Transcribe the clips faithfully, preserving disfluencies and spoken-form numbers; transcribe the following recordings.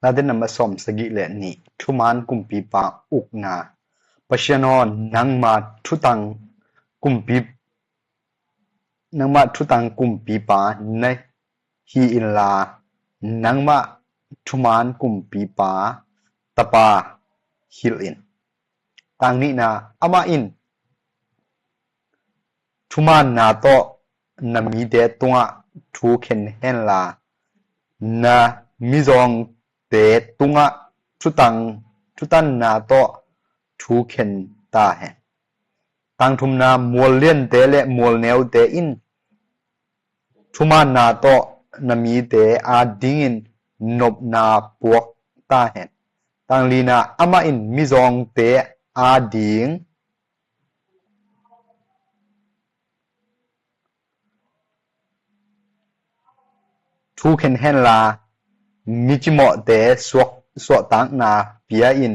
Late nambat sawm sagih le nih, thuman kumpipa ukna. Pasian aw, nangma thutang kumpi, nangmah thutang kumpipa na hi inla, nangmah thuman kumpipa tapa hilh in. Tang nihna, amah in thumanna tawh na mite tungah thu khen henla, na mizawngte tungah thutang, thutanna tawh thu khen ta hen. Tang thumna, mualliante le mualneute in thumanna tawh na mite adingin nopna puak ta hen. Tang lina, amah in mizawngte ading thu khen henla, micimawhte suak, suahtakna pia in,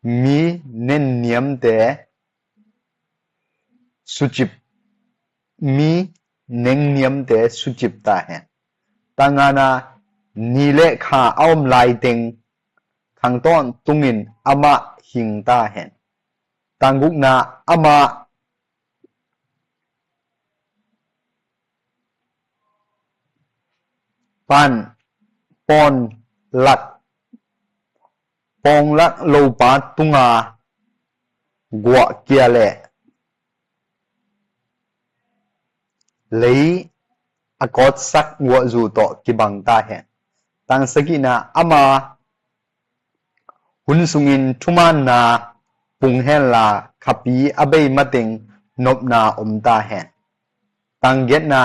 mi nenniamte sucip, mi nengniamte sucip ta hen. Tang ngana, ni le kha a om laiteng khang tawntungin amah hing ta hen. Tang gukna, amah pan, pawn lak, pawn lak lopa tunga guah kia le lei a kawtsak guahzu tawh kibang ta hen. Tang sagihna, ama hun sungin thumanna pung henla, khapi a bei mateng nopna om ta hen. Tang giatna,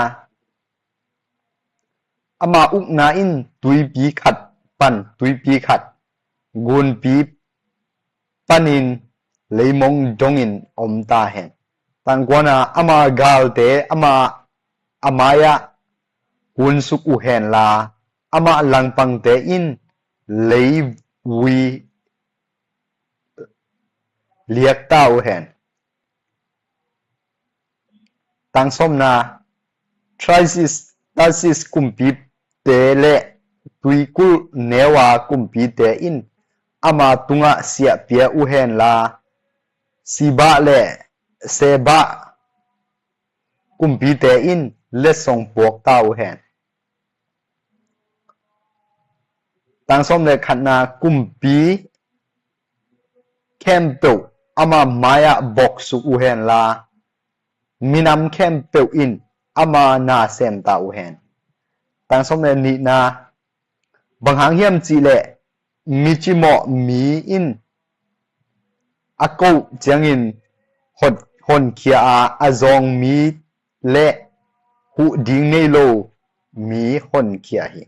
ama ukna in tuipi khat pan tuipi khat, gunpi panin leimong dongin om ta hen. Tang kuana, ama galte ama a mai-ah kunsuk uh henla, ama langpangte in leivui liak ta uh hen. Tang sawmna, Tarsis, Tarsis kumpite le tuikulh neu a kumpite in ama tungah siahpia uh henla, Seba le Seba kumpite in letsong puak ta uh hen. Tang sawm le khatna, kumpi khempeuh ama mai-ah boksuk uh henla, minam khempeuh in ama na sem ta uh hen. Tang sawm le nihna, bang hang hiam cihleh, mi cimawh mi in a koh ciangin hot, honkhia a, a zawng mi le huh ding nei lo mi honkhia hi.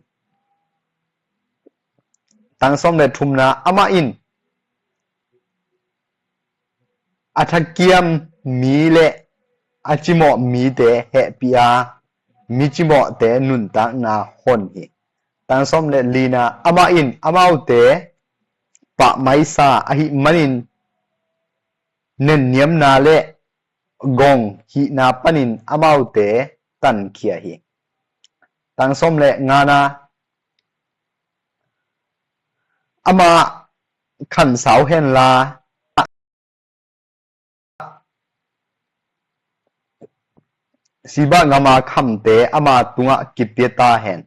Tang sawm le thumna, amah in a thakiam mi le a cimawh mite hehpih a, mi cimawhte nuntakna hon hi. Tang sawm le lina, amah in amaute pahmaisa ahih manin nenniamna le gong hihna panin amaute tankhia hi. Tang sawm le ngana, amah khansau henla, Seba gama khamte ama tungah kipia ta hen.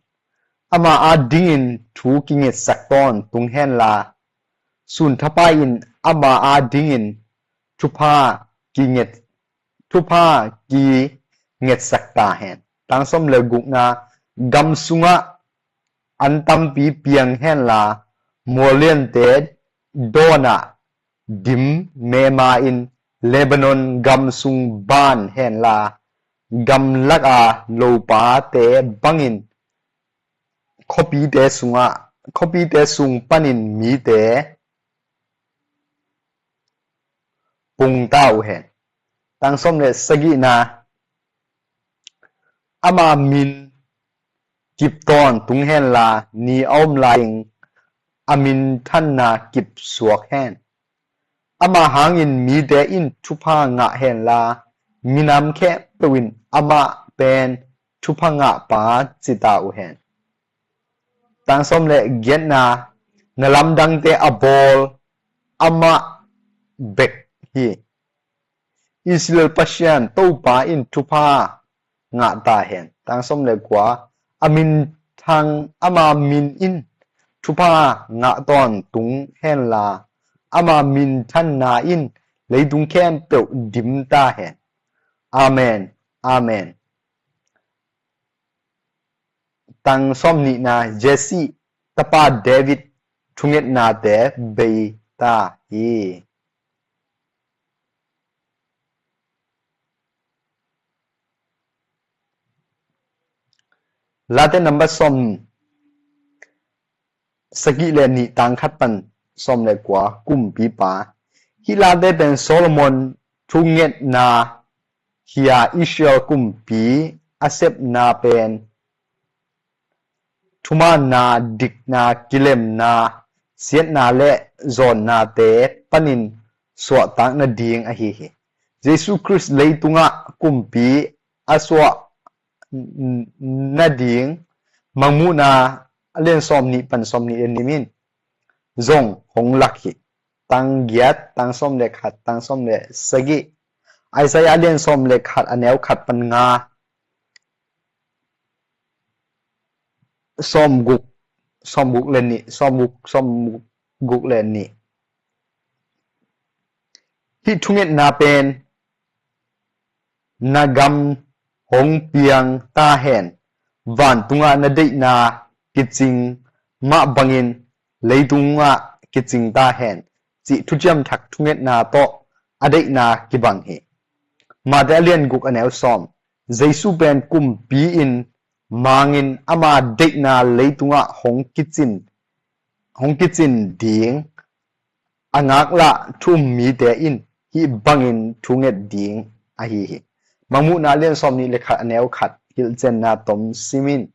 Ama adingin thu kingetsak tawntung henla, sun thapai in ama adingin thupha kinget, thupha kingetsak ta hen. Tang sawm le gukna, gam sungah an tampi piang henla, mualliante dawnah dim mema in, Lebanon gam sung ban henla, gamlak a lopate bangin khuapite sungah, khuapite sung panin mite pung ta uh hen. Tang sawm le sagihna, ama min kip tawntung henla, ni a om lai-in a minthanna kip suak hen. Ama hangin mite in thupha ngah henla, minam khempeuh in amah pen thupha ngahpa ci ta uh hen. Tang sawm le giatna, na lamdangte a bawl amah bek hi. Israel Pasian Topa in thupha ngah ta hen. Tang sawm le kua, a minthang ama min in thupha ngah tawntung henla, ama minthanna in leitung khempeuh dim ta hen. Amen. Amen. Tang sawm nihna, Jesse tapa David thungetnate bei ta hi. Late number sawm sagih le nih, tang khat pan sawm le kua, kumpipa. Hih late pen Solomon thungetna hi a, Israel kumpi a sepna pen thumaanna, dikna, kilemna, siatna le zawnnate panin suahtak nading ahi hi. Jesu Khrist leitungah kumpi a suah nading Mangmuhna a lian sawm nih pan sawm nih le nih in zong hong lak hi. Tang giat, tang sawm le khat, tang sawm le sagih. Isaiah a lian sawm le khat, a neu khat pan nga, sawm guk, sawm guk le nih, sawm guk, sawm guk le nih. Hih thungetna pen na gam hong piang ta hen, vantungah na deihna kicing mah bangin leitungah kicing ta hen, cih thuciam thak thungetna tawh a deihna kibang hi. Mate a lian guk, a neu sawm. Jesu pen kumpi in mangin ama deihna leitungah hong kicin, hong kicin ding a ngaklah thu um mite in hih bangin thunget ding ahi hi. Mangmuhna a lian sawm nih le khat, a neu khat, hilhcianna tom simin.